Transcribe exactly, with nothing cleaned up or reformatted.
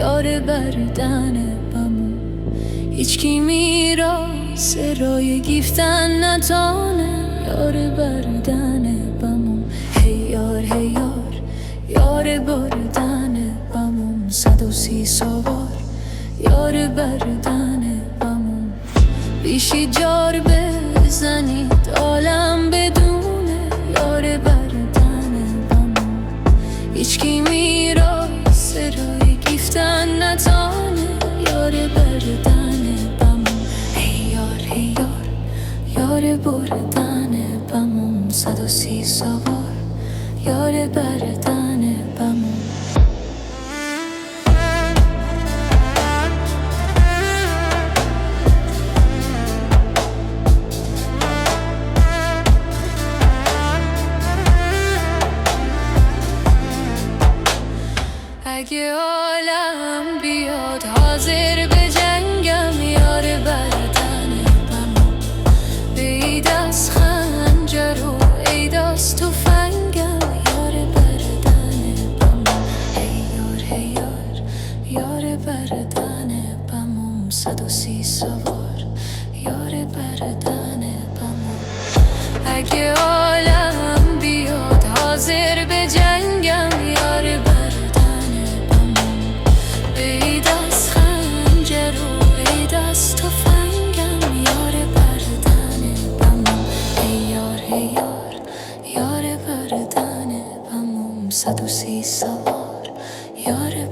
Yare berdane bamû. Hiç kimî ra serayê gîften netane. Yare berdane bamû. Hey yar, hey yar. Yare berdane bamû. Sed û sî savar. Yare berdane bamû. Bîşî car bizenît alem bidûne. Yare berdane bamû. Hiç kimî ra serayê gîften netane. Yare berdane bamû. Hey yar, hey yar. Yare berdane bamû. Sed û sî savar. Yare berdane bamû. Ege alem biyot hazir bi cengem, yare berdane bamû. Ey dest xencer û ey dest tufengem, yare berdane bamû. Hey yar, hey yar, yare berdane bamû. Sed û sî savar, yare berdane bamû. Ege alem biyot hazir bi cengem, yare berdane bamû. Ey dest xencer û ey dest tufengem, yare berdane bamû. Hey yar, hey yar, yare berdane bamû. Sed û sî savar, yare